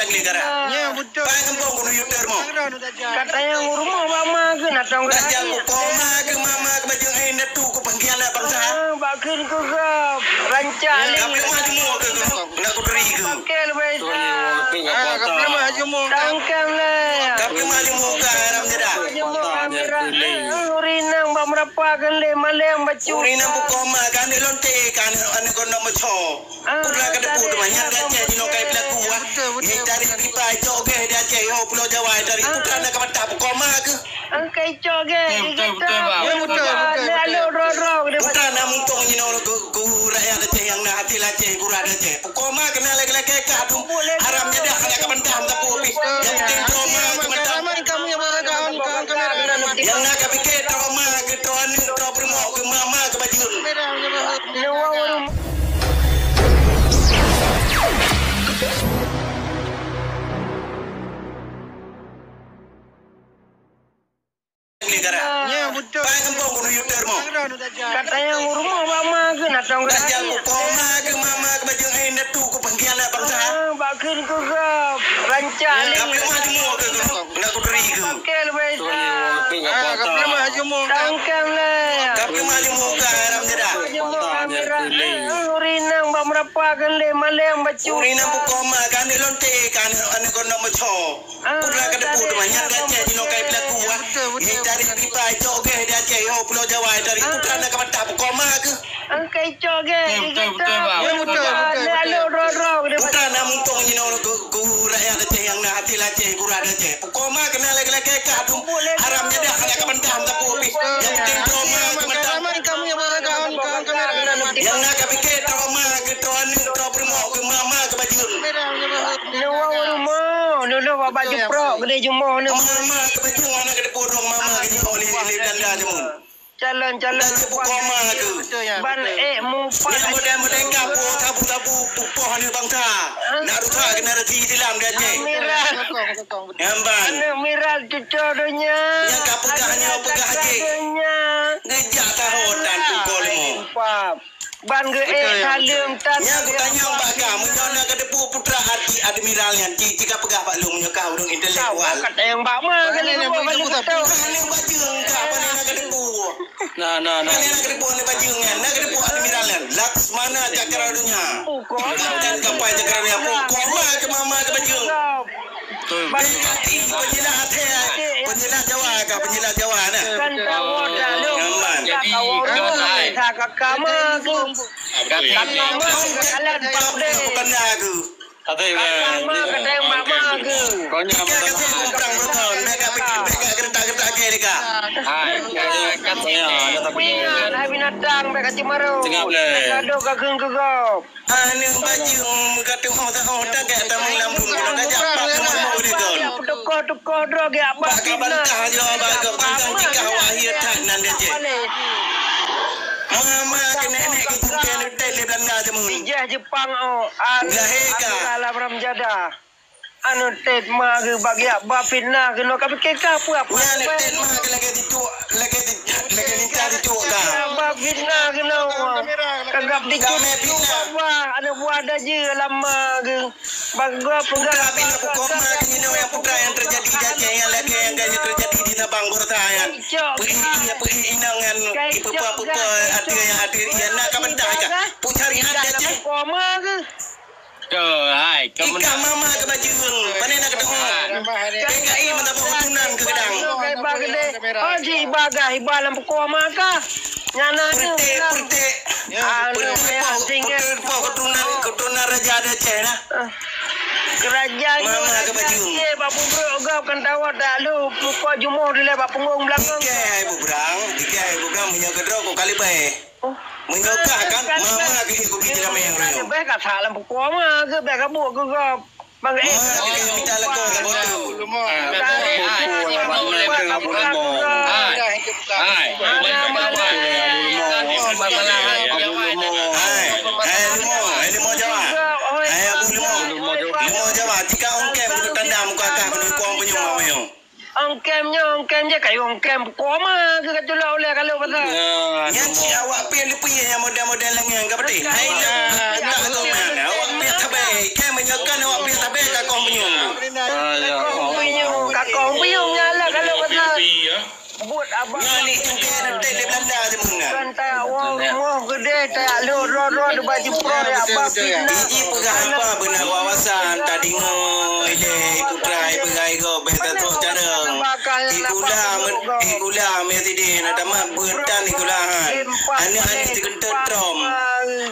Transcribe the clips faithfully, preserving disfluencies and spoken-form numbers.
Negara. Ya, betul. Pai gampông keuneuk yuter mo. Katanya rumah mama ke nak tong. Raja ku koma ke mama ke baju ai natu ku pengkhianat bangsa. Ah, bak kheun ku gop. Rancak lé. Kap lemah jemu ke kau. Nak ku teri ke. Pakai lebih. Ah, kap lemah jemu. Tangkang lah. Kap lemah jemu ke haram jadah. Jemu amira. Urinang bak merapa kan lé maleng bacu. Urinang ku koma kan lé lonte kan aneuk kau nak meco. Putra ka teupeu teuma nyan gacéh jinoe kai peulaku, ah. Hei, tarik pipa, cok geh di Aceh, ho, Pulo Jawa, tarik putra na ka bantah, pukoma keuh. Angkai cok geh, betul, betul, Bang. Ya, betul, betul, betul. Putra na muntong jinoe ku, ku rakyat Aceh nyang na hati Aceh, gura Aceh. Pukoma keuh na lagèe-lagèe kah tu. Haram jadah na ka bantah, meusapeue pih. Nyang penting pukoma keuh mantap. Nyang na ka pike trauma keuh, trauma, trauma, trauma keuh mama keuh bajeuen. Negara. Ya, betul. Pai gampông keuneuk yuter mo. Katanya rumah mama ke nak tong. Raja ku koma ke mama ke baju ai natu ku pengkhianat bangsa. Ah, bak kheun ku gop. Rancak lé. Kap lemah jemu ke kau. Nak ku teri ke. Pakai lebih. Ah, kap lemah jemu. Tangkang lah. Kap lemah jemu ke haram jadah. Jemu amira. Urinang bak merapa kan lé maleng bacu. Urinang ku koma kan lé lonte kan aneuk kau nak meco. Putra ka teupeu teuma nyan gacéh jinoe kai peulaku, ah. Hei, tarik pipa, cok geh di Aceh, ho, Pulo Jawa, tarik putra na ka bantah, pukoma keuh. Angkai cok geh. Ya, betul, betul, Bang. Putra na muntong jinoe ku, ku rakyat Aceh nyang na hati Aceh, gura Aceh. Pukoma keuh na lagèe-lagèe kah tu. Haram jadah na ka bantah, meusapeue pih. Nyang penting trauma keuh mantap. Nyang na ka pike trauma keuh, trauma, trauma keuh mama keuh bajeuen. Neuwoe u rumoh, lôn bak baju prok geudeh jumoh neu. Mama keuh bajeuen, aneuk keuneuk purong mama keuh nyoe lé, lé Belanda jameun. Calon-calon. Dah jeuet buka ma keuh. Ban ék mumpat. Nyang model-model ka buah sabu-sabu pupoh aneuk bangsa. Nak rusak generasi Islam di Aceh. Miral. Nyan ban. Aneuk miral cuco donya. Nyang ka peugah nyoe peugah jih. Donya. Ngejak tahun dan pukul lima. Ban geuék saleuem tan. Nyan kutanyong bak kah, meunyoe na kateupeue putra arti admiral nyan, ci, ci kapeugah bak lôn meunyoe kah ureueng intelektual. Kata nyang bak ma kali bubuet kali beutôi. Aneuk bajeung kah, pane na kateupeue? Nah, nah, nah. Pane na kateupeue aneuk bajeung nyan, na kateupeue admiral nyan. Laksmana Cakra Dunia. Kapten Kapai Cakra Dunia. Pokok ma keu mama keu bajeung. Betul, betul. Bagi penjilat, eh, penjilat Jawa kah, penjilat Jawa nah. Kan kawan dah lu. Nyaman. Jadi, kawan lu, hai. Sa kakak mah tu. Kakak mah, kakak mah, kakak mah, kakak mah tu. Konyol. Tiga kasih kumprang betul. Mereka pikir, mereka kereta-kereta ke mereka. Hai, hai, hai. Kuingat, hai binatang, mereka cemara. Tengah boleh. Mereka ada kakak gegap. Aneuk bajeung ka teuhoh-teuhoh tagak tamong lam bumoe, ka jak bak bumoe di kon. Tukoh-tukoh droe geujak bak fitnah. Bak ka bantah nyoe, bak ka bantah tikah wahé that nan deuh jih. Mama keu nenek keu tungkée neutet lé Belanda jameun. Bijéh Jepang, oh, an-, lahé ka. An-, alam ramjada. Anu tet ma geuh bak geujak ba fitnah keunoe, ka pike ka peue-peue. Nyan tet ma geuh lagèe titok, lagèe ti-, lagèe lintah titok ka. Ba fitnah keunoe. Ka gab titok titok ba, aneuk buah dajeue lam ma geuh. Bak gop peugah. Putra bina pukon ma geuh nyoe nyang putra nyang teujadi di Aceh nyang lagèe nyang ka terjadi di Sabang Baroesa nyan. Peuék inong nyan, ipeupa-peupa ateueh nyang ateueh ié na ka bantah ka. Pucari adat Aceh. Pukon ma geuh. Tuh, hai, ikah mama keu bajeung, pane na keudeuh. P K I meutabah utunan keu geudang. Kai ba geudeh. Oh, ji iba gah, iba lam pukon ma kah. Nyana tu. Peuretek, peuretek. Peuretek poh, peuretek poh keturunan, keturunan raja di Aceh lah. Kerajaan mama keu bajeung. Bak bubrok gop kan tawat dak lu, pukon jumoh dilèe bak punggong beulakong. Dikeh hai bubrang, dikeh hai bubrang, meunyoe keudroe kok kali bae. Meunyoe kah kan, mama geuh kubi di ramé ureueng. Bèk ka salam pukon ma geuh, bèk ka buet keu gob. Bang, eh, ma geuh mita lakoe ka boh tu. Hai. Hai. Hai, hai, leumo, hai, leumo Jawa. Hai, Abu Leumo. Leumo Jawa, jika ongkem keu tanda muka kah keu kuang punyueng awak nyoe. Ongkem nyoe, ongkem jih, kayue ongkem pukon ma geuh ka tulak ulèe kalo pasal. Nyan cit awak pih leupie nyang model-model lagèe nyan ka peudeh. Hai, nak, nak tu nyan, awak pih sabai Eh, kan meunyoe kan awak piek sabe ka kong meunyoe. Ah, ya. Kong meunyoe, ka kong meunyoe nyan lah kalau kata. Buet abang. Nyan ni tungke nanti di Belanda je meunan. Kan tayak wong moh gede, tayak lhok rot-rot di baju pro ya abang. Iji peugah apa beuna wawasan, tadingoe ilée putra ipeugah igob beh tatrok careueng. Ikula men-, ikula meusidin, ada mat beutan ikulahan. Aneuk-aneuk Trom.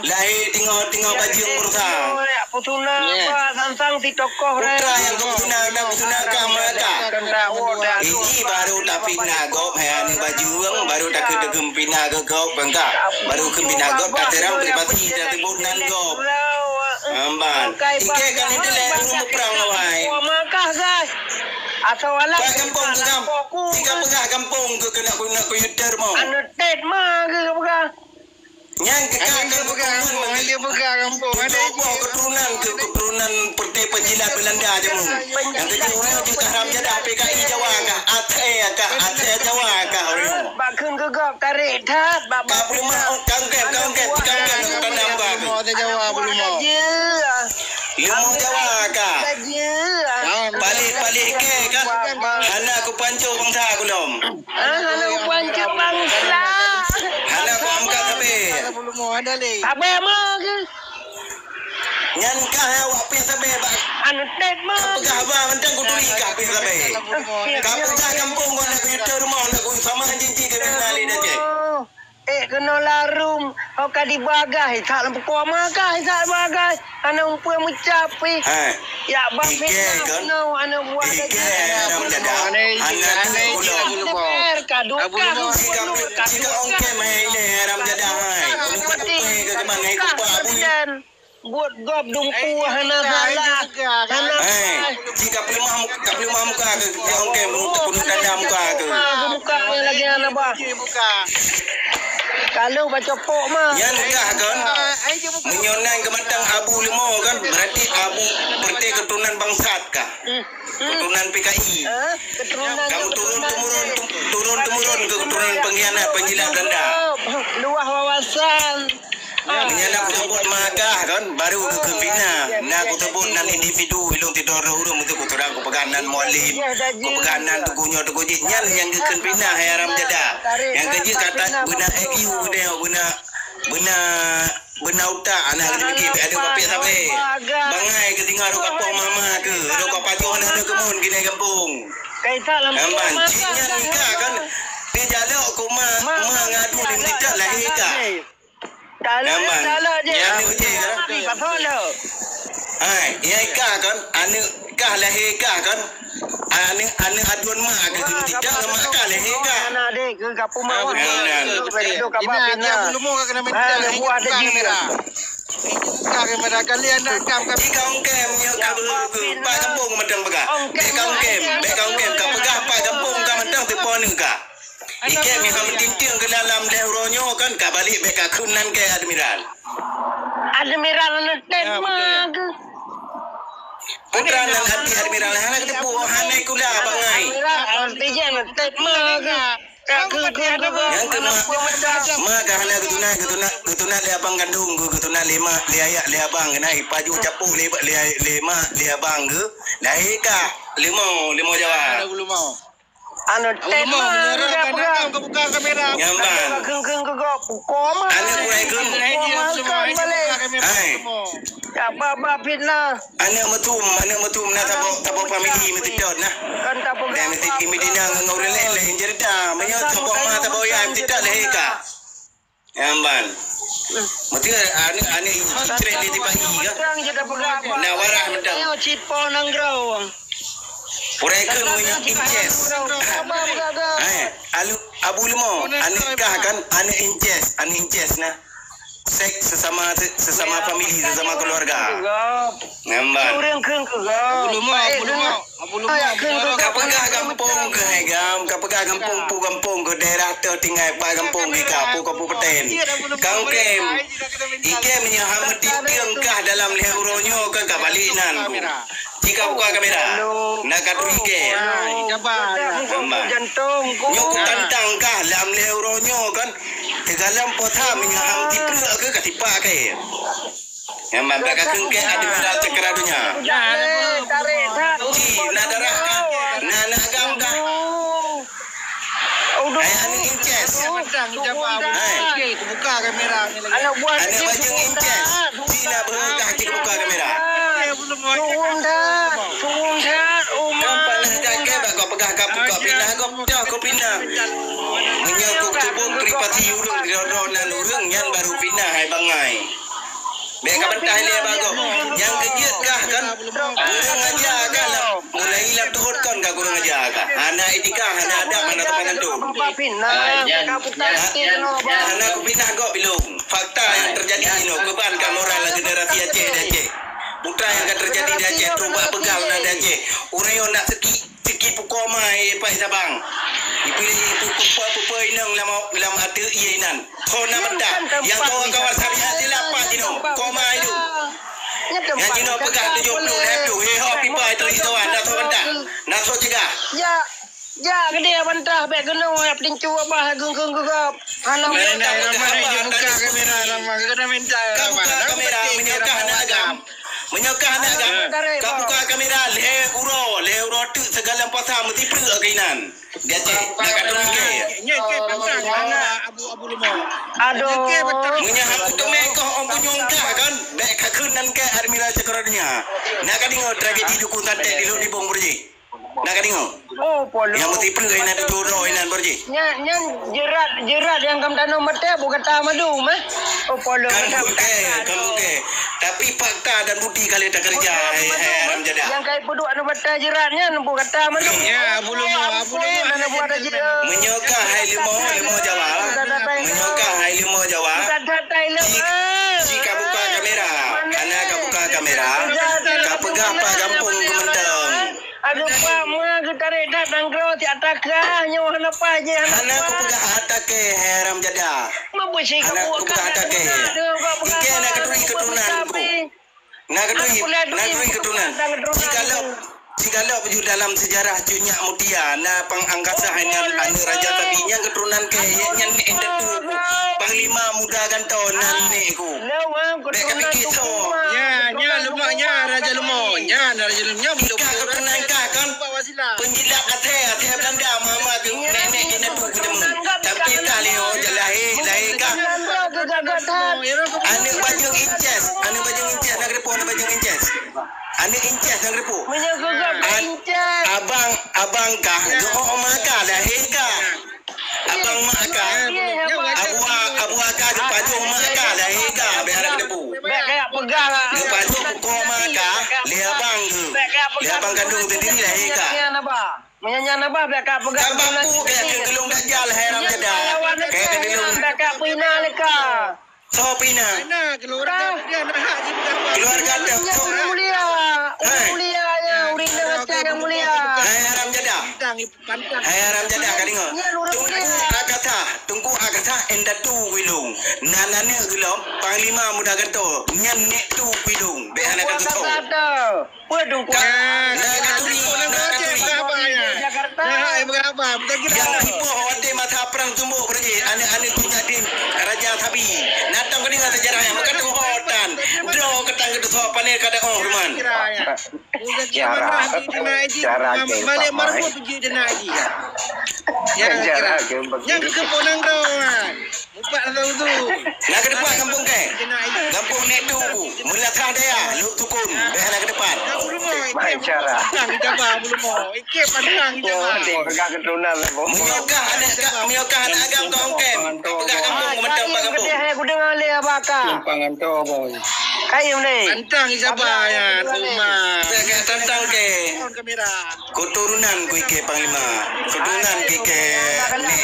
Lahé tingoh-tingoh bajeueng mursa. Pusuna ba sansang si tokoh. Putra nyang keupusuna dan pusuna ka maka. Ini baru tapina gob hai aneuk bajeueng, baru takeuteukeumpina keu gob bangka. Baru keumpina gob tateurang privasi tateubot nan gob. Amban. Ike kan itu lé ureueng muprang wahai. Makah gas. Asal alam. Pak gampông ke gam. Tiga peugah gampông ke keuneuk keuneuk kuyuter mo. Anu tet ma ke peugah. Nyan keuka kan keturunan, dia pegang kampung. Tujoh boh keturunan, ke keturunan Partai Penjilat Belanda jameun. Nyang keujeuet ureueng jeuet haram jadah P K I Jawa kah, Aceh kah, Aceh Jawa kah ureueng. Bak kheun geugok tarék that, bak. Ka peuleumah, kangkem, kangkem, kangkem, tanam ka. Jawa peuleumah. Leumo Jawa kah. Paléh-paléh ke kan. Hana kupanco bangsa kulom. Ah, hana kupanco bangsa. Hana kuangkat sabe. Sabe ma ke? Nyan kah awak piek sabe bak. Anu tet ma. Peugah ba mantong kuturi kah piek sabe. Ka peugah gampông gua nak kuyuter rumoh nak kusama janji ke Nasional Aceh. Eh, keunoe larum, ho ka dibagaih, that lam pukon ma gaih, that bagaih. Hana umpue meucap pih. Hai. Yak bak fitnah keunoe, aneuk buah daging. Ike, aneuk buah daging. Aneuk buah daging. Jika, jika ongkem hai ilée haram jadah hai. Ongkem ke keuman hai kupa abui. Buet gob dumpeue hana salah. Hana. Eh, jika peuleumah muka, ka peuleumah muka ke, ka ongkem, peunuh dada muka ke. Muka lagi hana bah. Kalau baca pok mah. Nyan kah kan? Meunyoe nan keumatang Abu Leumo kan, berarti Abu Partai Keturunan Bangsat kah? Keturunan P K I. Kamu turun temurun, turun temurun ke keturunan pengkhianat, penjilat Belanda. Luah wawasan. Meunyoe na kuseubut ma kah kan, baru keu fitnah. Na kuseubut nan individu, ilong tidor ureueng meutu kuturang kupeugah nan mualim, kupeugah nan teungku nyoe teungku jih. Nyan nyang geukheun fitnah hai haram jadah. Nyang keujeuet kata beuna I Q beuna, beuna, beuna, beuna utak aneuk lelaki pih ada bapiek sabe. Bangai keu singoh rot kapoh mama keu, rot kapajoh aneuk keumun keuneuk gampông. Amban cit nyan nikah kan. Di jalok ku ma, ma ngadu di meusikat lahé kah. Talak, talak je. Nyan ni uji kan. Pasal tu. Hai, nyai kah kan, aneuk kah lahé kah kan. Aneuk, aneuk aduen mak ke, tidak mak kah lahé kah. Anak dek ke kapung mawah. Nah, nah. Betul. Ina dia bulu mau kena minta. Buah daging. Buka kamera kalian nak kam kami. Di kaum kem nyo ka beu, beu, bak kampung mantong peugah. Bek kaum kem, bek kaum kem ka peugah bak kampung ka mantong teupon ka. Ikei meuham tintieng keu dalam lhèe uroe nyoe kan ka balek bèk ka kheun nan kèe Admiral. Admiral neutem ma geuh. Putra nan hati Admiral hana geuteupeue hana kula bangai. Admiral, artinya neutem ma geuh. Ka kheun-kheun geuh. Nyang keu ma, ma ka hana geutunat, geutunat, geutunat lé abang kandong geuh, geutunat lé mak, lé ayah, lé abang geuh, na ipajoh capôh lé, lé, lé mak, lé abang geuh. Lahé ka leumo, leumo Jawa. Anu, tema, menyerah, buka kamera. Nyambang. Keng-keng ke gop, pukul mah. Aneuk Quraikheun. Pukul mah, kan balik. Hai. Ya, bak-bak fitnah. Aneuk meutum, aneuk meutum na tabok, tabok famili meuteudot nah. Kan tabok. Dan meuteudot Medina ngon ureueng laén, laén cerita. Meunyoe tabok ma, tabok yah, meuteudot lahé ka. Nyambang. Mesti aneuk, aneuk istri di tiba i kan. Na warah mantong. Ayo, cipo nanggroe. Quraikheun meunyoe inces. Eh, alu, Abu Leumo, aneuk kah kan, aneuk inces, aneuk inces nah. Sek sesama, sesama famili, sesama keluarga. Nyambang. Ureueng kheun keu gop. Abu Leumo, Abu Leumo. Ka peugah gampông keu hai gam, ka peugah gampông pu gampông keu daerah teuh tinggai bak gampông di ka pu kabupaten. Kang kem, ikem nyoe hana titieng kah dalam lhèe uroe nyoe kan ka balik nan ku. Jika buka kamera, na ka turi ikem. Nyoe ku tantang kah dalam lhèe uroe nyoe kan. Teugalam po tham nyoe ham tipeue keu ka tipak keu. Nyang mantap ka keungkek Admiral Cakra Donya. Ji, na darah kah? Na aneuk agam kah? Hai aneuk inces. Hai. Aneuk bajeueng inces. Ji na beuhe kah ji buka kamera. Kan panas kah keu bak kau peugah ka buka pinah kau pecah kau pinah. Meunyoe kau tuboh privasi ureueng droe-droe nan ureueng nyan baru pinah hai bangai. Bèk ka bantah lé bagoe. Nyang keujeuet kah kan? Kurang aja kah lah. Mulai lam teuhot kon ka kurang aja kah? Hana etika, hana adab, hana sopan santun. Hana kupinah gob bilong. Fakta nyang teujadi inoe keuban ka moral generasi Aceh di Aceh. Putra nyang ka teujadi di Aceh, trok bak peugah na di Aceh. Ureueng nyoe nak seki Siki pukoma, eh, Pak Sabang. Ipiléh ipu-, pupa-pupa inong lam, lam ateueh ié inan. Ho na bantah. Nyang kawan-kawan sabiat silap Pak jinoe. Koma itu. Nyang jinoe peugah tujoh ploh, lhèe ploh. Hei, ho pipa itu itawan. Na tho bantah. Na tho cegah. Ya, ya, gede bantah. Bèk keunoe, ya, pelincu abah, geung-geung geugop. Hana. Mana, mana, mana, buka kamera, Rama. Kita minta, Rama. Buka kamera, meunyoe kah aneuk agam. Meunyoe kah aneuk agam, ka buka kamera lhèe uroe, lhèe uroe teuk sigohlom puasa meusipreuk keuinan. Di Aceh, na ka teumiké. Nyoe ke pantang, Abu, Abu Leumo. Aduh. Meunyoe hana kuteumé kah ôn bunyong kah kan, bèk ka kheun nan kèe Admiral Cakra Donya. Na ka deungö tragedi dukun santet di Lhokseumawe Bro Ji. Na ka deungö? Oh, polo. Nyang meusipreuk inan tujoh droe inan Bro Ji. Nyan, nyan jerat, jerat nyang ka meutanong maté, bu gata mandum, eh? Oh, polo. Kan bukan, kan bukan. Tapi fakta dan bukti ka lheueh takeureuja, hai, hai aram jadah. Nyang ka ipeuduek anu maté jerat nyan, bu gata mandum. Ya, Abu Leumo, Abu Leumo. Meunyoe kah hai leumo, leumo Jawa. Meunyoe kah hai leumo Jawa. Ji, ji ka buka kamera. Hana ka buka kamera. Ka peugah Pak Gampông keu mantong. Aduh, Pak, ma geutarek that nanggroe siat takah nyoe hana paih jih, hana paih. Hana kupeugah that takeh, hai aram jadah. Hana kupeugah that takeh. Ikei na keuturi keuturonan ku. Na keuturi, na keuturi keuturonan. Sigalop, sigalop ju dalam sejarah Cut Nyak Mutia na Pang Angkasa hai nyan aneuk Raja Sabi nyang keuturonan keh nyan nek indatu. Panglima Muda Gantoe nan nek ku. Bèk kapike soe. Nya, nya leumo, nya Raja Leumo. Nya Raja Leumo. Nya budak-budak. Ikah keuturonan kah kan? Peunjilat até, até Belanda, mama tu nenek-nenek jeuet natu keu jameun. Tapi ka lé ho jak lahé, lahé kah. Aneuk bajeueng inces, aneuk bajeueng inces na geureupo, aneuk bajeueng inces. Aneuk inces na geureupo. Abang, abang kah, geuhok ma kah, lahé kah. Abang mak kah? Abu a-, abu a kah geupajoh mak kah lahé kah, bèk hana geudebu. Bèk kayak peugah lah. Geupajoh pukon mak kah, lé abang tu. Lé abang kandong sendiri lahé kah. Meunyan nyan abah bèk kayak peugah. Kan bambu kaya keu geulong dajal hai aram jadah. Kaya keu geulong. Bèk kayak peuina lé kah. Soe peuina? Keluarga dia nak hak dia. Keluarga dia. Ureueng mulia. Ureueng mulia ya, ureueng dengan yang mulia. Hai aram jadah. Hai aram jadah ka deungö. Teungku Akasa, Teungku Akasa indatu Wilung. Nan aneuk geulom Panglima Muda Gantoe. Nyan nek tu Wilung. Bèk hana ka tutong. Peue Teungku? Ka, na ka turi, na ka turi. Jakarta. Nyang ipoh watèe masa prang tumbok beureuji aneuk-aneuk Cut Nyak Dien Raja Sabi. Na tom ka deungö sejarah nyan, meukat tuhotan. Droe keutang keu tusoe pané ka deuh ruman. Cara, cara ke papai. Cara ke bagi. Nyang keukeupok nanggroe. Mupat atau tu. Na keudeupat gampông kèe. Gampông nek tu. Meulasah daya, lhok tukon. Bèk hana keudeupat. Baik cara. Pantang kita bang, belum mau. Ikit pantang kita bang. Pegang keturunan lah, Bang. Meunyoe kah aneuk ka, meunyoe kah aneuk agam kah ongkèe. Pegang gampông, mantong bak gampông. Geude hai gudang aleh abaka. Simpang Anto, Bang. Kayu ni. Pantang kita bang ya, rumah. Pegang tantang kèe. Kamera. Keturunan ku ikei panglima. Keturunan ku ikei nek,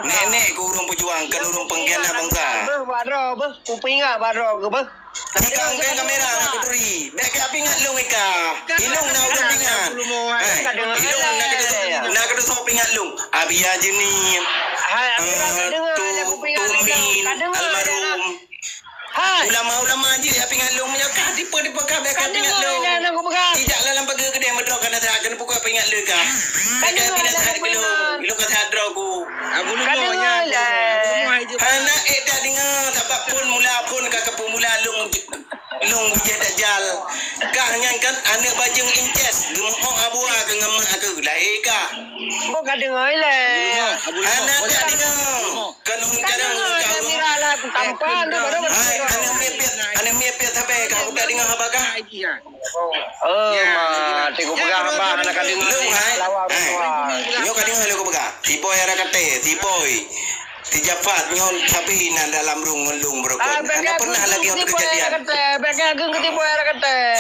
nek-nek ku ureueng peujuang, kon ureueng pengkhianat bansa. Beuh, bak droe, beuh. Kupeuingat bak droe keuh, beuh. Ikah ongkèe kamera na keuturi. Bèk kah peuingat lôn ikah. Ilôn na ulôn peuingat. Hai, ilôn na keuturi, na keuturi peuingat lôn. Abi Haji ni. Hai, eh, tu, Tumin, almarhum. Hai. Ulama-ulama jih ya peuingat lôn, meunyoe kah tipe-tipe kah bèk kah peuingat lôn. Tidak lah lam pageue keudè meudroe kana that keuneuk pukul peuingat lé kah. Bèk kah peuingat that keu lôn. Lôn ka that droe ku. Abu Lumo nya. Hana ék dak deungö saba Phon mula phon ka keupeumula lôn, lôn bijéh dajal. Kah nyan kan aneuk bajeueng incest, geumeu'oh abua keu ngon mak keu lahé kah. Oh, ka deungoe lé. Aneuk tak deungoe. Kan ureueng kadang ureueng gaul. Hai, aneuk miet-miet, aneuk miet-miet sabe kah, buka deungoe haba kah? Oh, ma, teungku peugah haba hana ka deungoe. Lôn hai. Nyoe ka deungoe lôn peugah. Si Boy ada kata, si Boy. Si Jafar nyoe sabe na dalam ruang ngon lôn beurukon. Hana pernah lagi waktu kejadian.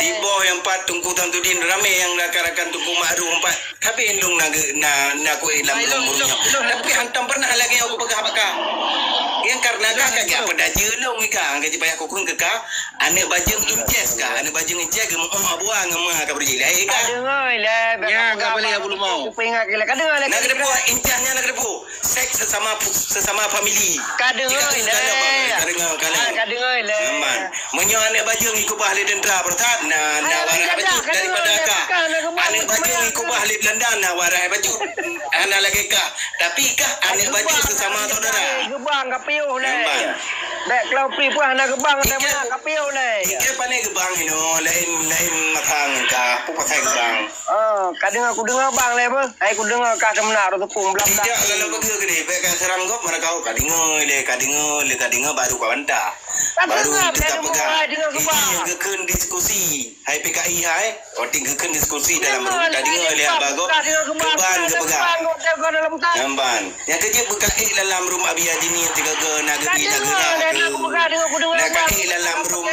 Si Boy nyang pat Teungku Samsudin ramé nyang rakan-rakan Teungku Ma'ruf empat. Tapi lôn na ge-, na, na kuék lam lôn nyoe. Tapi hantom pernah lagi aku peugah bak kah. Nyang karena kah ka jak peudajeue lôn ika, ka jipayah kukheun keu kah, aneuk bajeueng incest kah, aneuk bajeueng incest geumeu'oh abua ngon ma ka beureuji lahé kah. Ka deungoe lé, ya, ka boleh ya, belum mau. Kuping aku lé, ka deungoe lé. Na keudeuh incest nyan na keudeuh. Seks sesama, sesama famili. Ka deungoe lé. Ka deungoe, ka deungoe. Ka deungoe lé. Nyaman. Meunyoe aneuk bajeueng ikubah lé tentara peurasat, na, na warai bacut daripada kah. Aneuk bajeueng ikubah lé Belanda, na warai bacut. Hana lagèe kah. Tapi kah aneuk bajeueng sesama saudara. Geubang ka piôh lé. Nyaman. Bèk klau pri pun hana geubang, hana ka piôh lé. Ike pane geubang inoe, lain, lain masang kah, peue pasai geubang. Ah, ka deungoe, kudeungoe bang lé beuh. Hai kudeungoe ka seumeunak rot teupông blang-blang. Tidak, kalau begitu gini, baik ka serang gop, mereka ka deungoe lé, ka deungoe lé, ka deungoe baru ka bantah. Baru kita peugah. Ini yang geukheun diskusi. Hai P K I hai, oh, geukheun diskusi dalam rumah. Ka deungoe lé haba gop. Keuban geupeugah. Nyaman. Nyang keujeuet beukaék dalam rumah Abi Haji ni tiga ke na geubi na geura ke. Na kaék dalam rumah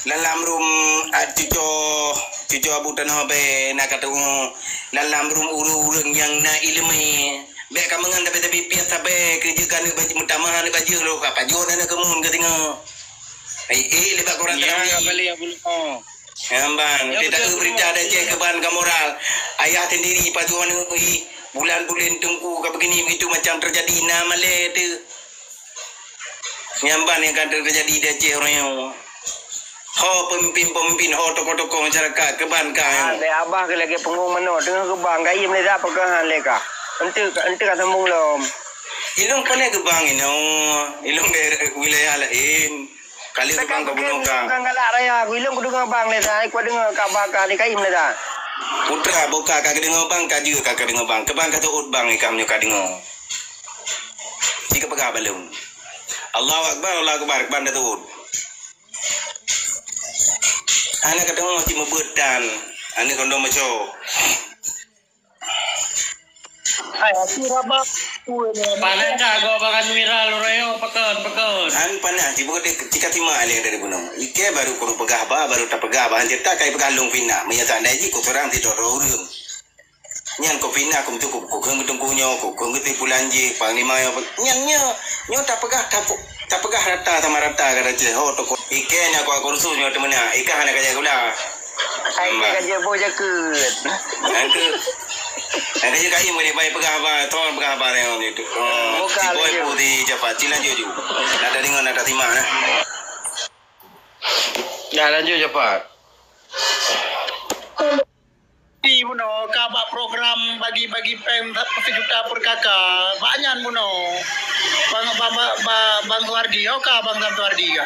Lam-lam rum, ah, cucoe, cucoe Abu Tanoh Abee na ka tu'oh. Lam-lam rum ureueng-ureueng nyang na ileumèe. Bèk ka meungan tabi-tabi piet sabe keu jeuet keu aneuk bajeueng, meutamah aneuk bajeueng lôn ka pajoh aneuk keumun ka singoh. Ai, eh, lebat korang tadi. Nyan, bang, kita ke berita Aceh keuban ka moral. Ayah sendiri pajoh aneuk, ih, bulan-bulan teungku ka begini begitu macam terjadi na malèe tu. Nyan ban nyang ka teujadi di Aceh uroe nyoe. Ho peumimpin-peumimpin, ho tokoh-tokoh masyarakat keuban ka nyoe. Ah, abah keu lagèe peungong manoe, teungoh geubang, kayém lé dak peugah han lé kah. Enteuk, enteuk ka sambung lom. Ilong pane geubang inoe, ilong daerah wilayah laén. Kali geubang ka bunoe ka. Bukan galak raya, ilong kudeungoe bang lé dak, kudeungoe kaba ka di kayém lé dak. Putra boka ka keudeueng bang, ka jeuet ka keudeueng bang. Keuban ka teuôt bang, ikam nyoe ka deungoe. Ci ka peugah balum. Allahu Akbar, Allahu Akbar, keuban ka teuôt. Hana ka deungoe ci meubeuet tan. Aneuk kondom maco. Hai, aku rabak. Paléng ka go baran viral uroe nyoe, pakon, pakon. An panas, ci beudek, ci ka simak lé dari bunoe. Ike baru kuru peugah ba, baru tapeugah ba, han cerita kai peugah lôn fitnah. Meunyo seandai jih ku seurang sidroe ureueng. Nyan ku fitnah, ku meutuku, ku kheun keu teungku nyoe, ku kheun keu si pulan jih, panglima nyoe. Nyan nyoe, nyoe tapeugah, tapu-, tapeugah rata sama rata kata ceh. Ho, tokoh. Ike nyan ku, aku rusuh nyoe teumeunak. Ika hana kajak gula. Hai, ka jeuet boh jakeuet. Nyan keuh. Nyan keuh kaim boleh bai peugah haba, thon peugah haba nyoe tu. Oh, si Boy pu di Jafar, ci lanjut ju. Nak tadeungoe, nak tasimak, nah. Dah lanjut, Jafar. Di bunoe ka bak program bagi-bagi péng satu juta per K K. Bak nyan bunoe. Bang, bang, bang, bang, bang Suhardi, oh ka bang Sam Suhardi ka.